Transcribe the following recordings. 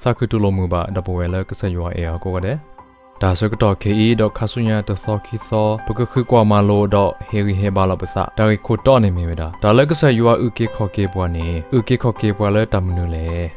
သးခုတူၢ်လိာ်မုာ်ဘၣ်ဒီးပဝဲလၢကစၢ်ယွၤအဲၣ်အီၤကိးဂၤဒဲး, တၢ်ဆၢကတီၢ်ခဲအံၤဒီးခါဆူညါတသီခံသီ ပကဃုကွၢ်မၤလိဒီးဟ့ၣ်ဂံၢ်ဟ့ၣ်ဘါလီၤပသး တၢ်ဂ့ၢ်ခိၣ်တီန့ၣ်မ့ၢ်ဝဲဒၣ် တၢ်လၢကစၢ်ယွၤအုၣ်က့ၤခီၣ်က့ၤပှၤန့ၣ် အုၣ်က့ၤခီၣ်က့ၤပှၤလၢတၢ်မနုၤလဲၣ်.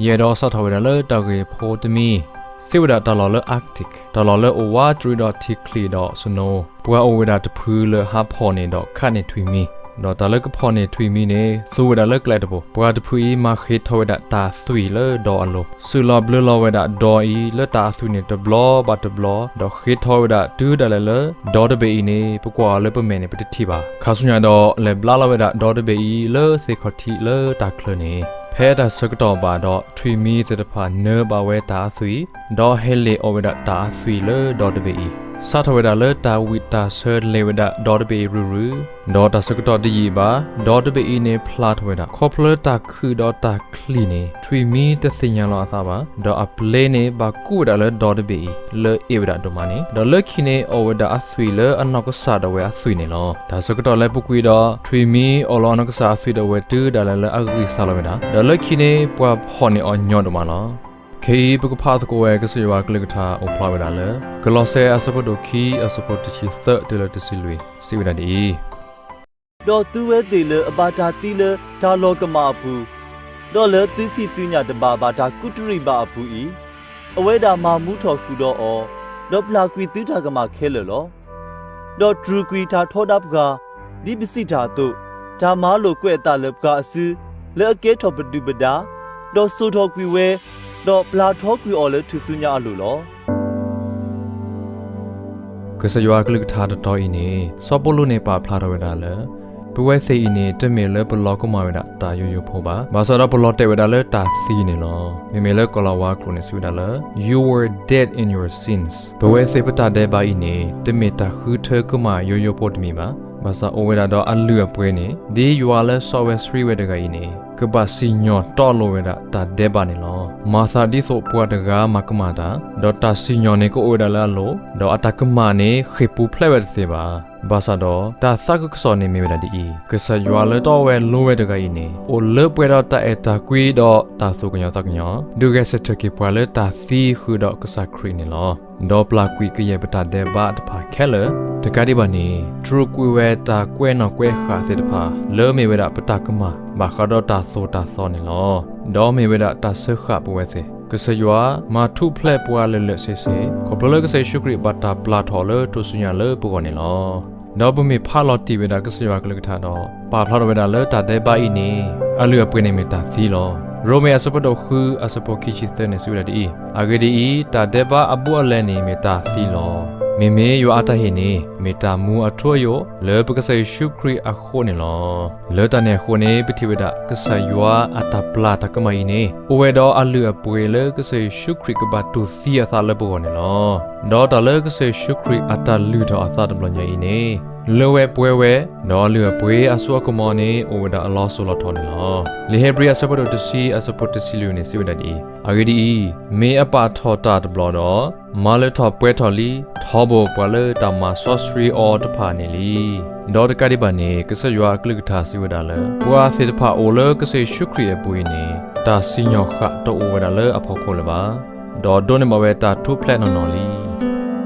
ယအဲၣ်ဒိးစးထီၣ်ဝဲဒၣ်လၢတၢ်ဂ့ၢ်ဖိတမံၤ, စံးဝဲဒၣ်တၢ်လီၢ်လၢ Arctic, တၢ်လီၢ်လၢအိၣ်ဝးတရံးဒီးထံချံးဒီး snow, ပှၤအိၣ်ဝဲဒၣ်တဖုလၢဟးဖီၣ်န့ၢ်ဒီးခးန့ၢ်ထွံၣ်မံၤ, ဒီးတၢ်လၢကဖီၣ်န့ၢ်ထွံၣ်မံၤန့ၣ် သူဝဲဒၣ်လၢကျဲတဘိ, ပှၤတဖုအံၤမၤဃ့ထီၣ်ဝဲဒၣ်တၢ်သွံၣ်လၢဒီအလိၤ, စုးလီၤဘျၢလီၤဝဲဒၣ်ဒီအံၤလၢတၢ်အသွံၣ်န့ၣ်တဘျီဘၣ်တဘျီ, ဒီးဃ့ထီၣ်ဝဲဒၣ်တုၤဒၣ်လဲာ်လၢ ဒီတဘ့ၣ်အံၤန့ၣ် ပကွၢ်အီၤလၢပမဲာ်န့ၣ် ပတထံၣ်ဘၣ်. ခါဆူညါဒီး လဲၤဘျါလီၤဝဲဒၣ်ဒီတဘ့ၣ်အံၤလၢသ့ၣ်ခီၣ်ထံးလၢတၢ်ချၢန့ၣ်, ဖဲတၢ်ဆၢကတီၢ်ဘၣ်ဒီး ထွံၣ်မံၤသ့ၣ်တဖၣ်နၢဘၣ်ဝဲတၢ်အသွံၣ်, ဒီးဟဲလ့ၣ်အီၣ်ဝဲဒၣ်တၢ်အသွံၣ်လၢဒီတဘ့ၣ်အံၤ, စးထီၣ်ဝဲဒၣ်လၢတၢ်ဝံၣ်တၢ်ဆၢလဲၤဝဲဒၣ်ဒီတဘ့ၣ်အံၤရုၢ်ရုၢ်, ဒီးတၢ်ဆၢကတီၢ်တယံာ်ဘၣ် ဒီတဘ့ၣ်အံၤန့ၣ်ဖျါထီၣ်ဝဲဒၣ် ခီဖျိလၢတၢ်ခုၣ်ဒီးတၢ်ချံၣ်န့ၣ် ထွံၣ်မံၤတသ့ၣ်ညါလီၤအသးဘၣ်, ဒီးအပျ့ၤန့ၣ်ဘၣ်ကူးဝဲဒၣ်လၢဒီတဘ့ၣ်အံၤ လၢအ့ၣ်ဝဲဒၣ်ဒိၣ်မးန့ၣ်, ဒီးလၢခံန့ၣ်အီၣ်ဝဲဒၣ်အသွံၣ်လၢအနီၢ်ကစၢ်ဒၣ်ဝဲအသွံၣ်န့ၣ်လီၤ. တၢ်ဆၢကတီၢ်လၢပူၤကွံာ်ဒီး ထွံၣ်မံၤအီၣ်လီၤအနီၢ်ကစၢ်အသွံၣ်ဒၣ်ဝဲတုၤဒၣ်လဲာ်လၢအဂံၢ်စၢ်လီၤဝဲဒၣ်, ဒီးလၢခံန့ၣ်ပှၤဖီၣ်န့ၢ်အီၤညီဒိၣ်မးလီၤ. ခဲအံၤပကဖးသကိးဝဲကစၢ်ယွၤအကလုၢ်ကထါအိၣ်ဖျါဝဲဒၣ်လၢ ကလီးစဲအဆၢဖးဒိၣ်ခံအဆၢဖိတဆံသၢတုၤလၢတဆံလွံၢ် စံးဝဲဒၣ်ဒ်အံၤ, ဒီးသုဝဲသ့ၣ်လၢအဘၣ်တၢ်သံလၢတၢ်လီၤကမၣ်အပူၤ, ဒီးလၢသုဖံးသုညၣ်တဘၣ်ဘၣ်တၢ်ကူးတရံးဘၣ်အပူၤအံၤ, အဝဲဒၣ်မၤမူထီၣ်ဃုာ်ဒီးအီၤ, ဒီးပျၢ်ကွံာ်သုတၢ်ကမၣ်ခဲလၢာ်လီၤ. ဒီးတြူာ်ကွံာ်တၢ်ထီဒါပှၤ, ဒ်ပစံးတၢ်အသိး, တၢ်မၤလိာ်ကွဲးအသးလၢပှၤအစု, လၢအကဲထီၣ်ပဒုၣ်ပဒါ, ဒီးစိာ်ထီၣ်ကွံာ်ဝဲ, ဒီးပျၢ်ထီကွံာ်အီၤလၢထူၣ်စုညါအလိၤလီၤ. ကစၢ်ယွၤအကလုၢ်ကထါတတီၤအံၤန့ၣ် စီၤပီလူးန့ၣ်ပာ်ဖျါထီၣ်ဝဲဒၣ်လၢ ပဝဲသ့ၣ်အံၤန့ၣ် တမ့ၢ်လၢပလီၤကမၣ်ဝဲဒၣ်တၢ်ယိယိဖိဘၣ်. ဘၣ်ဆၣ်ဒီးပလီၤတဲာ်ဝဲဒၣ်လၢတၢ်သံန့ၣ်လီၤ. မ့မ့ၢ်လၢကီၤလၤဝါကျိာ်န့ၣ်စံးဝဲဒၣ်လၢ You were dead in your sins. ပဝဲသ့ၣ်ပတၢ်ဒဲးဘးအံၤန့ၣ် တမ့ၢ်တၢ်ဃုထၢကမၣ်ယိယိဖိတမံၤဘၣ်. ဘၣ်ဆၣ်အိၣ်ဝဲဒၣ်ဒီးအလုၢ်အပှ့ၤန့ၣ် ဒ်ယွၤလၢစီဝဲဆှံဝဲတဂၤအံၤန့ၣ် ကဘၣ်စံၣ်ညီၣ်တီလိၤဝဲဒၣ်တၢ်ဒဲးဘးန့ၣ်လီၤ. မၤသးဒ်သိးပှၤတဂၤမၤကမၣ်တၢ်, ဒီးတၢ်စံၣ်ညီၣ်န့ၣ်ကအိၣ်ဝဲဒၣ်လၢအလိၤ, ဒီးအတၢ်ကမၣ်န့ၣ်ဃ့ၢ်ပူၤဖျဲးဝဲတသ့ဘၣ်. ဘၣ်ဆၣ်ဒီး တၢ်သးခုကစီၣ်န့ၣ်မ့ၢ်ဝဲဒၣ်ဒ်အံၤ, ကစၢ်ယွၤလၢတီဝဲလိၤဝဲတဂၤအံၤန့ၣ် အိၣ်လၢပှဲၤဒီးတၢ်အဲၣ်တၢ်ကွံဒီးတၢ်သူၣ်ကညီၤသးကညီၤ, ဒုးဂဲၤဆၢထၢၣ်က့ၤပှၤလၢတၢ်သံဃုာ်ဒီးကစၢ်ခရံာ်န့ၣ်လီၤ. ဒီးပျၢ်ကွံာ်ကယဲၢ်ပတၢ်ဒဲးဘးတဖၣ်ခဲလၢာ်, တကးဒံးဘၣ်န့ၣ် တြူာ်ကွံာ်ဝဲတၢ်ကွဲးနီၣ်ကွဲးဃာ်သ့ၣ်တဖၣ် လၢမ့ၢ်ဝဲဒၣ်ပတၢ်ကမၣ် ဘၣ်ဃးဒီးတၢ်သိၣ်တၢ်သီန့ၣ်လီၤ. ဒီးမ့ၢ်ဝဲဒၣ်တၢ်စၢဃာ်ပဝဲသ့ၣ်, ကစၢ်ယွၤမၤထူၣ်ဖျဲးပှၤလၢာ်လၢာ်ဆ့ဆ့, ခီဖျိလၢကစၢ်ယ့ၣ်ၡူးခရံာ်ဘၣ်တၢ်ပျၢ်ထီၣ်လၢထူၣ်စုညါလၢပဂီၢ်န့ၣ်လီၤ. ဒီးပမ့ၢ်ဖးလီၤတံၢ်ဝဲဒၣ်ကစၢ်ယွၤအကလုၢ်ကထါဒီး ပာ်ဖျါထီၣ်ဝဲဒၣ်လၢတၢ်ဒဲးဘးအံၤန့ၣ် အလုၢ်အပှ့ၤန့ၣ်မ့ၢ်တၢ်သံလီၤ. ရိမ့ၤအဆၢဖးဒိၣ်ဃုအဆၢဖိခံဆံသၢန့ၣ်စံးဝဲဒၣ်ဒ်အံၤ, အဂ့ၢ်ဒ်အံၤ, တၢ်ဒဲးဘးအဘူးအလဲန့ၣ်မ့ၢ်တၢ်သံလီၤ. မ့မ့ၢ်ယွၤအတၢ်ဟ့ၣ်န့ၣ် မ့ၢ်တၢ်မူအထူအယိာ် လၢပကစၢ်ယ့ၣ်ၡူးခရံာ်အဃိန့ၣ်လီၤ. လၢတၢ်န့ၣ်အဃိန့ၣ် ပထံၣ်ဝဲဒၣ် ကစၢ်ယွၤအတၢ်ပျၢ်တၢ်ကမၣ်အံၤန့ၣ် အိၣ်ဝဲဒီးအလုၢ်အပှ့ၤလၢကစၢ်ယ့ၣ်ၡူးခရံာ်ကဘၣ်တူၢ်သံအသးလၢပဂီၢ်န့ၣ်လီၤ. ဒီးတၢ်လၢကစၢ်ယ့ၣ်ၡူးခရံာ်အတၢ်လုၢ်ထီၣ်အသးတဘျီညါအံၤန့ၣ် လၢဝဲပှဲၤဝဲ, ဒီးအလုၢ်အပှ့ၤအစိအကမီၤန့ၣ် အိၣ်ဝဲဒၣ်အလီၤစိၤလီၤထီန့ၣ်လီၤ. လံာ်ဧ့ၤဘြံၤအဆၢဖးဒိၣ်တဆံ အဆၢဖိတဆံလွံၢ်န့ၣ် စံးဝဲဒၣ်ဒ်အံၤ, အဂ့ၢ်ဒ်အံၤ, မ့ၢ်အပာ်ထီၣ်တၢ်တဘျီဒီး, မၤလၢထီၣ်ပှဲၤထီၣ်လံ, ထီဘိပှၤလၢတၢ်မၤစီဆှံအီၤတဖၣ်န့ၣ်လံ. ဒီးတကးဒံးဘၣ်န့ၣ် ကစၢ်ယွၤအကလုၢ်ကထါစံးဝဲဒၣ်လၢ ပှၤသ့ၣ်တဖၣ်အိၣ်လၢကစၢ်ယ့ၣ်ၡူးခရံာ်အပူၤအံၤန့ၣ် တၢ်စံၣ်ညီၣ်ဃာ်တအိၣ်ဝဲဒၣ်လၢအဖီခိၣ်လၢၤဘၣ်. ဒီးဒိးန့ၢ်ဘၣ်ဝဲတၢ်ထူၣ်ဖျဲးနီၢ်နီၢ်လံ.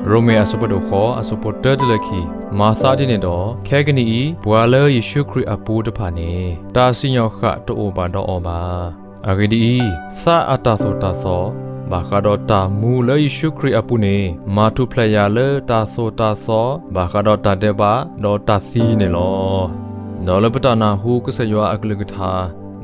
ရိမ့ၤအဆၢဖးဒိၣ်ဃိး အဆၢဖိတၢတုၤလၢခံ, မၤသးဒ်န့ၣ်ဒီး ခဲကနံၣ်အံၤ ပှၤလၢယ့ၣ်ၡူးခရံာ်အပူၤတဖၣ်န့ၣ် တၢ်စံၣ်ညီၣ်ဃာ်တအိၣ်ဘၣ်ဒီးအီၤဘၣ်. အဂ့ၢ်ဒ်အံၤ, သးအတၢ်သိၣ်တၢ်သီ ဘၣ်ဃးဒီးတၢ်မူလၢယ့ၣ်ၡူးခရံာ်အပူၤန့ၣ် မၤထူၣ်ဖျဲးယၤလၢတၢ်သိၣ်တၢ်သီ ဘၣ်ဃးဒီးတၢ်ဒဲးဘး ဒီးတၢ်သံန့ၣ်လီၤ. ဒီးလၢပတၢ်နၢ်ဟူကစၢ်ယွၤအကလုၢ်ကထါ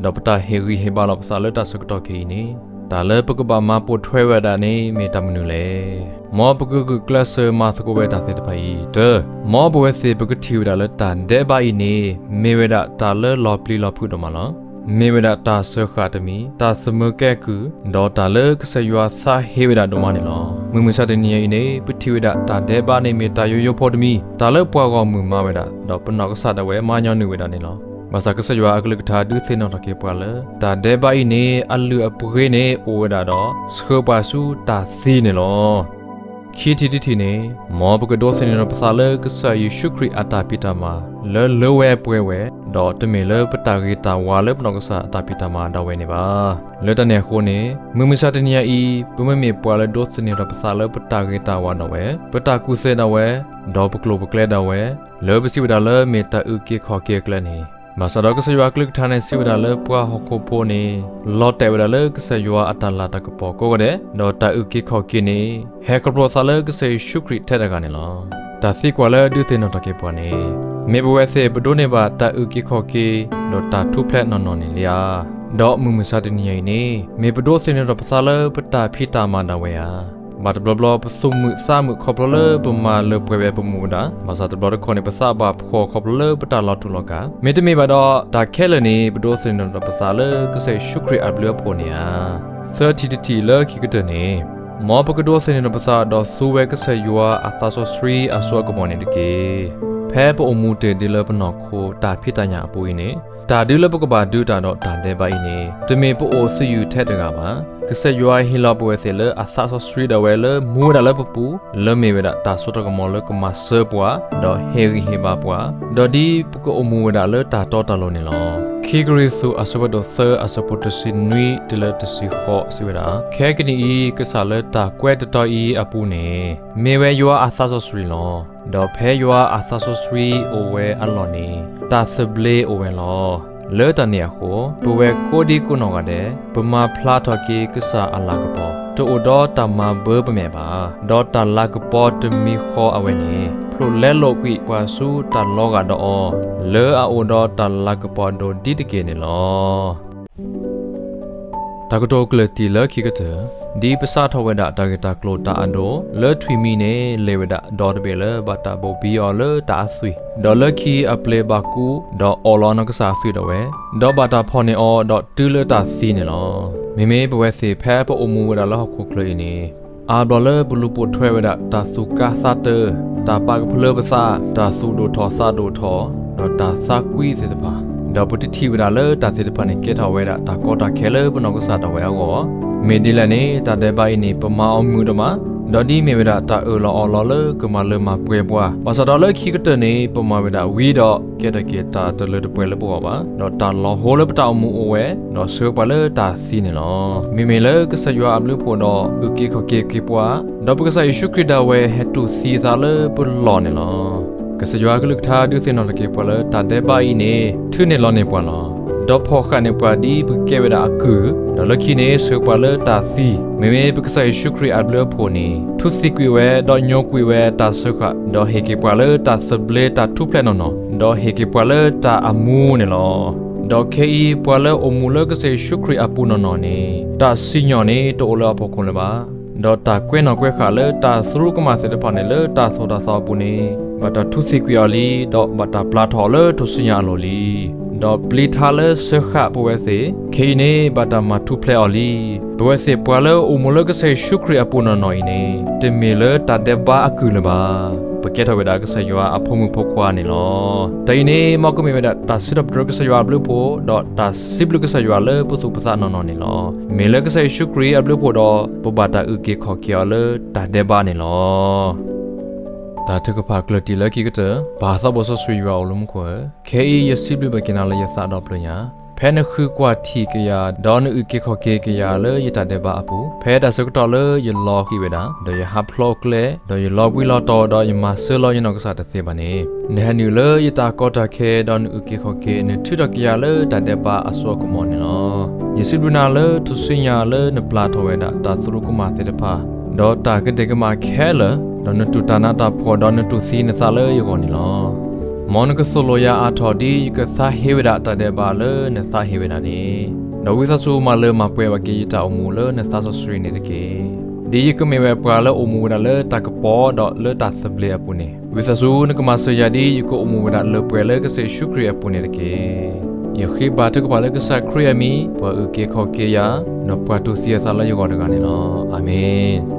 ဒီးပတၢ်ဟ့ၣ်ဂံၢ်ဟ့ၣ်ဘါလီၤပသးလၢတၢ်ဆၢကတီၢ်ခဲအံၤန့ၣ်, တၢ်လၢပကဘၣ်မၤပိာ်ထွဲဝဲဒၣ်န့ၣ်မ့ၢ်တၢ်မနုၤလဲၣ်. မ်ပကဂုာ်ကျဲးစၢးမၤသကိးဝဲတၢ်သ့ၣ်တဖၣ်အံၤ, တၢ, မ်ပဝဲသ့ၣ်ပကထံၣ်ဝဲဒၣ်လၢတၢ်ဒဲးဘးအံၤန့ၣ် မ့ၢ်ဝဲဒၣ်တၢ်လၢလီၤပျံၤလီၤဖုးဒိၣ်မးလီၤ. မ့ၢ်ဝဲဒၣ်တၢ်စၢဃာ်တမံၤ, တၢ်သမၢကဲကုၢ်, ဒီးတၢ်လၢကစၢ်ယွၤသးဟ့ဝဲဒၣ်ဒိၣ်မးန့ၣ်လီၤ. မုၢ်မဆါတနံၤညါအံၤန့ၣ် ပထံၣ်ဝဲဒၣ်တၢ်ဒဲးဘးန့ၣ်မ့ၢ်တၢ်ယိယိဖိတမံၤ, တၢ်လၢပှၤဂီၢ်မုၢ်မၤဝဲဒၣ်, ဒီးပနီၢ်ကစၢ်ဒၣ်ဝဲမၤညီနုၢ်ဝဲဒၣ်န့ၣ်လီၤ. ဘၣ်ဆၣ်ကစၢ်ယွၤအကလုၢ်ကထါဒုးသ့ၣ်နီၣ်ထီၣ်က့ၤပှၤလၢ တၢ်ဒဲးဘးအံၤန့ၣ် အလုၢ်အပှ့ၤန့ၣ်အိၣ်ဝဲဒၣ်ဒီး ဆှၢပှၤဆူတၢ်သံန့ၣ်လီၤ. ခံထံၣ်တထံၣ်န့ၣ်, မ်ပကဒိးသန့ၤထီၣ်ပသးလၢကစၢ်ယ့ၣ်ၡူးခရံာ်အတၢ်ဖံးတၢ်မၤ လၢလၢဝဲပှဲၤဝဲ, ဒီးတမ့ၢ်လၢပတၢ်ဂ့ၤတၢ်ဝါလၢပနီၢ်ကစၢ်အတၢ်ဖံးတၢ်မၤဒၣ်ဝဲန့ၣ်ဘၣ်. လၢတၢ်န့ၣ်အဃိန့ၣ် မုၢ်မဆါတနံၤအံၤ ပမ့မ့ၢ်ပှၤလၢဒိးသန့ၤထီၣ်ပသးလၢပတၢ်ဂ့ၤတၢ်ဝါဒၣ်ဝဲ, ပတၢ်ကူၣ်သ့ဒၣ်ဝဲ, ဒီးပကျိာ်ပကျဲဒၣ်ဝဲ, လၢပစံးဝဲဒၣ်လၢမ့ၢ်တၢ်အုၣ်က့ၤခီၣ်က့ၤအကျဲန့ၣ်, ဘၣ်ဆၣ်ဒီးကစၢ်ယွၤအကလုၢ်ကထါန့ၣ် စံးဝဲဒၣ်လၢပှၤဟီၣ်ခိၣ်ဖိန့ၣ် လီၤတဲာ်ဝဲဒၣ်လၢကစၢ်ယွၤအတၢ်လၤတၢ်ကပီၤကိးဂၤဒဲး, ဒီးတၢ်အုၣ်က့ၤခီၣ်က့ၤန့ၣ် ဟဲခီဖျိအသးလၢကစၢ်ယ့ၣ်ၡူးခရံာ်ထဲတဂၤန့ၣ်လီၤ. တၢ်သံကွၢ်လၢဒုးသ့ၣ်နီၣ်ထီၣ်က့ၤပှၤန့ၣ်, မ့ၢ်ပဝဲသ့ၣ်ပဒိးန့ၢ်ဘၣ်တၢ်အုၣ်က့ၤခီၣ်က့ၤ ဒီးတၢ်ထူၣ်ဖျဲးနီၢ်နီၢ်န့ၣ်လံဧါ. ဒီးမုၢ်မဆါတနံၤအံၤန့ၣ် မ့ၢ်ပဒိးသန့ၤထီၣ်ပသးလၢပတၢ်ဖံးတၢ်မၤဒၣ်ဝဲဧါ. ဘၣ်တဘျီဘျီပသူၣ်မုာ်သးမုာ်ခီဖျိလၢပမၤလၢပှဲၤဝဲပမူဒါ, ဘၣ်ဆၣ်တဘျီတခီၣ်န့ၣ် ပသးဘၣ်ဖှီၣ်ခီဖျိလၢပတၢ်လီၤထူလီၤကၢ်, မ့တမ့ၢ်ဘၣ်ဒီး တၢ်ခဲလၢာ်န့ၣ် ပဒိးသန့ၤထီၣ်ပသးလၢကစၢ်ယ့ၣ်ၡူးခရံာ်အဘျုးအဖှိၣ်န့ၣ်ဧါ. သၢထံၣ်တထံၣ်လၢခံကတၢၢ်န့ၣ်, မ်ပကဒိးသန့ၤထီၣ်ပသးဒီးသူဝဲကစၢ်ယွၤအသးစီဆှံအစိအကမီၤန့ၣ်တက့ၢ်. ဖဲပအိၣ်မူတ့ၢ်ဒ်လၢပနီၢ်ခိတၢ်ဖံးတၢ်ညၣ်အပူၤအံၤန့ၣ်, တၢ်ဒုးလၢပကဘၣ်ဒုးတၢ်ဒီးတၢ်ဒဲးဘးအံၤန့ၣ် တမ့ၢ်ပအိၣ်သယုၢ်ထဲတဂၤဘၣ်. ကစၢ်ယွၤဟ့ၣ်လီၤပဝဲသ့ၣ်လၢအသးစီဆှံဒၣ်ဝဲလၢမူဝဲဒၣ်လၢပပူၤ, လၢမ့ၢ်ဝဲဒၣ်တၢ်စိတၢ်ကမီၤလၢကမၤစၢၤပှၤ, ဒီးဟ့ၣ်ဂံၢ်ဟ့ၣ်ဘါပှၤ, ဒီးဒ်ပကအိၣ်မူဝဲဒၣ်လၢတၢ်တီတၢ်လိၤန့ၣ်လီၤ. ခံကရံၣ်သူးအဆၢဖးဒိၣ်သၢ အဆၢဖိတဆံနွံတုၤလၢတဆံဃိး စံးဝဲဒၣ်, ခဲကနံၣ်အံၤ ကစၢ်လၢတၢ်ကွဲးတတီၤအံၤအပူၤန့ၣ် မ့ၢ်ဝဲယွၤအသးစီဆှံလီၤ. ဒီးဖဲယွၤအသးစီဆှံအိၣ်ဝဲအလီၢ်န့ၣ် တၢ်သဘျ့အိၣ်ဝဲလီၤ. လၢတၢ်န့ၣ်အဃိ, ပဝဲကိးဒံကိးနီၢ်ဂၤဒဲး ပမၤဖျါထီၣ်က့ၤကစၢ်အလၤကပီၤ, တအိၣ်ဒီးတၢ်မၤဘၢပမဲာ်ဘၣ်, ဒီးတၢ်လၤကပီၤတမံၤဃီအဝဲန့ၣ် ဖျိးလဲလိာ်ကွံာ်ပှၤဆူတၢ်လီၤဂာ်ဒီးအီၤ, လၢအအိၣ်ဒီးတၢ်လၤကပီၤဒိၣ်ဒ်တက့ၢ်န့ၣ်လီၤ. တၢ်ကတိၤကျၢၢ်တံၢ်လၢခံကတၢၢ်, ဒ်ပစးထီၣ်ဝဲဒၣ်တၢ်ဂ့ၢ်တၢ်ကျိၤတၢ်အဒိ လၢထွံၣ်မံၤန့ၣ် လဲၤဝဲဒၣ်ဒီတဘ့ၣ်လၢဘၣ်တၢ်ဘိၣ်ဘံအီၤလၢတၢ်အသွံၣ်, ဒီးလၢခံအပျ့ၤဘၣ်ကူး, ဒီးအိးလီၤအနီၢ်ကစၢ်အသွံၣ်ဒၣ်ဝဲ, ဒီးဘၣ်တၢ်ဖီၣ်န့ၢ်အီၤဒီးတုၤလၢတၢ်သံန့ၣ်လီၤ. မ့မ့ၢ်ပဝဲသ့ၣ်ဖဲပအိၣ်မူဝဲဒၣ်လၢဟီၣ်ခိၣ်ချၢအံၤန့ၣ်, အါဘျီလၢပလူၤပိာ်ထွဲဝဲဒၣ်တၢ်သူၣ်ကါသးတၢၢ်, တၢ်ပာ်ကဖၢလၢပသး, တၢ်သူၣ်ဒိၣ်ထီၣ်သးဒိၣ်ထီၣ်, ဒီးတၢ်သးကွံသ့ၣ်တဖၣ်, ဒီးပတထံၣ်ဝဲဒၣ်လၢတၢ်သ့ၣ်တဖၣ်န့ၣ် ကဲထီၣ်ဝဲဒၣ်တၢ်ကီတၢ်ခဲလၢပနီၢ်ကစၢ်ဒၣ်ဝဲအဂီၢ်. မ့ၢ်ဒ်လဲၣ်န့ၣ် တၢ်ဒဲးဘးအံၤန့ၣ် ပမၤအီၤမုာ်ဒိၣ်မး, ဒီးဒ်မ့ၢ်ဝဲဒၣ်တၢ်အၢၣ်လီၤအီလီၤလၢကမၤလၢမၤပှဲၤပှၤ, ဘၣ်ဆၣ်ဒီးလၢခံကတၢၢ်န့ၣ် ပမၤဝဲဒၣ်ဝံၤဒီး ကဲထီၣ်က့ၤတၢ်တလၢတပှဲၤလၢပဂီၢ်ဘၣ်, ဒီးတၢ်လီၤဟိလၢပတၢ်အိၣ်မူအိၣ်ဝဲ, ဒီးဆှၢပှၤလၢတၢ်သံန့ၣ်လီၤ. မ့မ့ၢ်လၢကစၢ်ယွၤအဘျုးအဖှိၣ်ဒီးအုၣ်က့ၤခီၣ်က့ၤက့ၤပှၤ, ဒီးပကစၢ်ယ့ၣ်ၡူးခရံာ်ဒၣ်ဝဲဟဲတူၢ်သံအသးလၢပလီၢ်န့ၣ်လီၤ. ကစၢ်ယွၤအကလုၢ်ကထါဒုးသ့ၣ်နီၣ်ထီၣ်က့ၤပှၤလၢတၢ်ဒဲးဘးအံၤန့ၣ် ထုးန့ၢ်လီၤန့ၢ်ပှၤလီၤ. ဒီးဖီၣ်ဃာ်န့ၢ်ပှၤဒ်ပကဲဝဲဒၣ်အကုၢ်, ဒီးလၢခံန့ၣ်ဆှၢပှၤလၢတၢ်သံ, မ့မ့ၢ်ပကစၢ်ယ့ၣ်ၡူးခရံာ်အဘျုးအဖှိၣ်န့ၣ် ထူသံကွံာ်ဝဲ ဒီးညိကွံာ်ဝဲတၢ်စၢဃာ်, ဒီးဟ့ၣ်က့ၤပှၤလၢတၢ်သဘျ့တၢ်ထူၣ်ဖျဲးနီၢ်နီၢ်, ဒီးဟ့ၣ်က့ၤပှၤလၢတၢ်အမူန့ၣ်လီၤ. ဒီးခဲအံၤပှၤလၢအိၣ်မူလၢကစၢ်ယ့ၣ်ၡူးခရံာ်အပူၤနီၢ်နီၢ်န့ၣ် တၢ်စံၣ်ညီၣ်န့ၣ်တအိၣ်လၢအဖီခိၣ်လၢၤဘၣ်. ဒီးတၢ်ကွဲနီၣ်ကွဲဃာ်လၢတၢ်သရူးကမၣ်သ့ၣ်တဖၣ်န့ၣ်လၢတၢ်သိၣ်တၢ်သီအပူၤန့ၣ် ဘၣ်တၢ်ထူသံကွံာ်အီၤလံ, ဒီးဘၣ်တၢ်ပျၢ်ထီၣ်အီၤလၢထူၣ်စုညါအလိၤလံ. ဒီးပျံၤထါလၢစၢဃာ်ပဝဲသ့ၣ်, ခဲအံၤန့ၣ်ဘၣ်တၢ်မၤထူၣ်ဖျဲးအီၤလံ. ပဝဲသ့ၣ်ပှၤလၢအိၣ်မူလၢကစၢ်ယ့ၣ်ၡူးခရံာ်အပူၤနီၢ်နီၢ်အံၤန့ၣ် တမ့ၢ်လၢတၢ်ဒဲးဘးအကုၢ်လၢၤဘၣ်. ပကဲထီၣ်ဝဲဒၣ်ကစၢ်ယွၤအဖိမုၣ်ဖိခွါန့ၣ်လီၤ. တၢ်အံၤန့ၣ် မ်ကမ့ၢ်ဝဲဒၣ်တၢ်စံးထီၣ်ပတြၢၤကစၢ်ယွၤအဘျုးအဖှိၣ်, ဒီးတၢ်စံးဘျုးကစၢ်ယွၤလၢပသူၣ်ပသးနီၢ်နီၢ်န့ၣ်လီၤ. မ့ၢ်လၢကစၢ်ယ့ၣ်ၡူးခရံာ်အဘျုးအဖှိၣ်ဒီး ပဘၣ်တၢ်အုၣ်က့ၤခီၣ်က့ၤအီၤလၢတၢ်ဒဲးဘးန့ၣ်လီၤ. တၢ်ထုကဖၣ်ကျၢၢ်တံၢ်လၢခံကတၢၢ်, ပၢ်သးဘိၣ်စီဆှံယွၤအိၣ်လၢမူခိၣ်ဧၢ, ခဲအံၤယစံးဘျုးဘၣ်က့ၤနၤလၢယသးဒီဖျၢၣ်ညါ, ဖဲနဃုကွၢ်ထံၣ်ကယၤဒီးနအုၣ်က့ၤခီၣ်က့ၤကယၤလၢယတၢ်ဒဲးဘးအပူၤ, ဖဲတၢ်ဆၢကတီၢ်လၢယလီၤဃံၤဝဲဒၣ်, ဒီးယဟးဖျိးကျဲ, ဒီးယလီၤဘှံးလီၤတီၤ, ဒီးယမၤစၢၤလီၤယနီၢ်ကစၢ်တသ့ဘၣ်န့ၣ်, နဟဲနုာ်လၢယတၢ်ကီတၢ်ခဲ, ဒီးနအုၣ်က့ၤခီၣ်က့ၤ, နထုးထီၣ်ကယၤလၢတၢ်ဒဲးဘးအစိအကမီၤန့ၣ်လီၤ. ယစံးဘျုးနၤလၢထူၣ်စုညါလၢနပျၢ်ထီၣ်ဝဲဒၣ်တၢ်သရူးကမၣ်သ့ၣ်တဖၣ်, ဒီးတၢ်ကဒဲကမၣ်ခဲလၢာ်, ဒီးနတူၢ်တၢ်နးတၢ်ဖှီၣ်, ဒီးနတူၢ်သံနသးလၢယဂီၢ်န့ၣ်လီၤ. မ်နကသိၣ်လိယၤအါထီၣ်ဒ်ယကသးဟ့ဝဲဒၣ်တၢ်ဒဲးဘးလၢနသးဟ့ဝဲဒၣ်န့ၣ်, ဒီးဝံသးစူၤမၤလၢမၤပှဲၤဘၣ်က့ၤယတၢ်အိၣ်မူလၢနသးစီဆှံန့ၣ်တက့ၢ်. ဒ်ယကမ့ၢ်ဝဲပှၤလၢအိၣ်မူဝဲဒၣ်လၢတၢ်ကပီၤဒီးလၢတၢ်သဘျ့အပူၤန့ၣ်, ဝံသးစူၤနကမၤစၢၤယၤဒ်ယကအိၣ်မူဝဲဒၣ်လၢပှဲၤလၢကစၢ်ယ့ၣ်ၡူးခရံာ်အပူၤန့ၣ်တက့ၢ်. ယဃ့ဘါထုကဖၣ်လၢကစၢ်ခရံာ်အမံၤ, ပှၤအုၣ်က့ၤခီၣ်က့ၤယၤ, ဒီးပှၤတူၢ်သံအသးလၢယဂီၢ်တဂၤန့ၣ်လီၤ. အၤမ့ၣ်.